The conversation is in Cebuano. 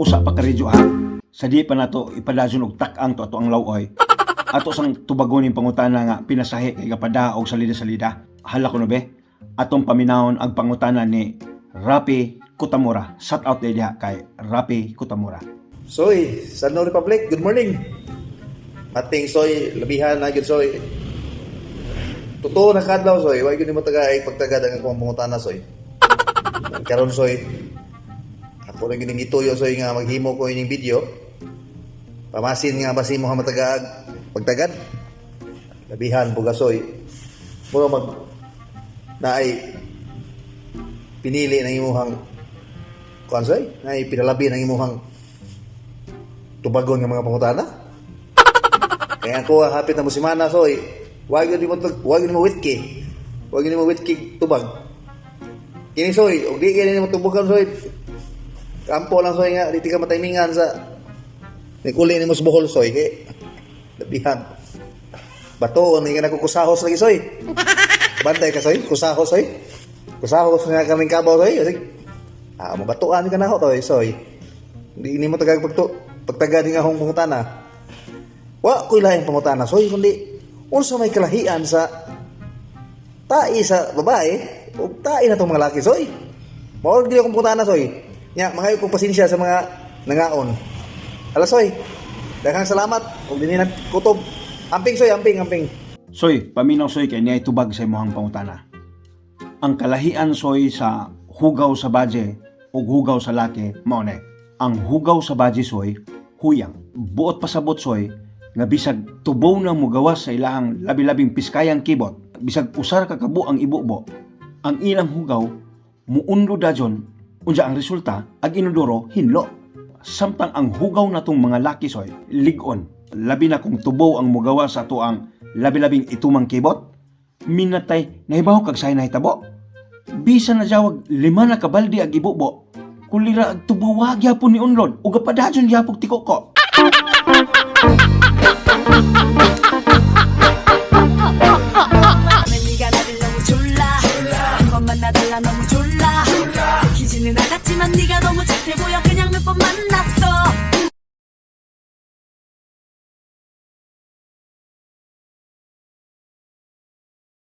Usa pa ka radyo ha. Sa di pa nato ipadayon og tak-ang to ato ang lawoy. Ato sang tubagon yung pangutana nga pinasahi kay gapadaog salida-salida. Hala ko no be. Atong paminawon ang pangutana ni Rapi Kutamura. Shout out diha kay Rapi Kutamura. Soy, Sano Republic, good morning. Ating soy, labihan na gyud soy. Totoo na kadlaw soy, wa gyud nimo tagay pagtagad ang akong pangutana soy. Karon soy, ako ra gyud ning gituyo soy nga maghimo ko ining video. Pamasin nga basi mo matagaag pagtagad. Labihan buga soy. Mura mag naay pinili ng imuhang kuan soy, naay pinalabi ng imuhang tubagon ng mga pangutana. Kaya ako hapit na mo simana soy, wag yun mo witki. Wag yun mo witki tubag. Kini soy, og di kini mo tubugan soy. Kampo lang soy nga di ka mataymingan sa ni kuli nimo sa Bohol soy kay labihan. Bato may ka kusahos lagi soy. Bantay ka soy, kusahos soy. Kusahos nga kaming kabaw soy. Kasi, mabatuan ka na ako toy soy. Hindi nimo tagag pagto pagtaga din akong pangutana. Wa ko'y lahing pangutana soy kundi unsa may kalahian sa tai sa babae ug tai na tong mga laki soy. Mao gyud akong pangutana soy. Nya mangayo kong pasensya sa mga nangaon. Ala soy. Daghang salamat ug dinhi na kutob. Amping soy, amping, amping. Soy, paminaw soy kay niya tubag sa imong pangutana. Ang kalahian soy sa hugaw sa badye ug hugaw sa laki mao ni. Ang hugaw sa badye soy, huyang. Buot pasabot soy nga bisag tubow na mugawas sa ilahang labi-labing piskayang kibot, bisag usar ka kabo ang ibubo, ang ilang hugaw muunlo dajon, unsa ang resulta ag inodoro hinlo. Samtang ang hugaw natong mga laki soy, lig-on. Labi na kung tubow ang mugawa sa ato ang labi-labing itumang kibot, minatay nahibaw kag say nahitabo. Bisan na jawag 5 na kabaldi ag ibubo, kulira ag tubow wa gyapon ni unlod ug padayon gyapon tikoko. 난 네가 나를 너무 졸라 한 번만 나달라 너무 졸라 들키지는 않았지만 네가 너무 착해 보여 그냥 몇 번 만났어.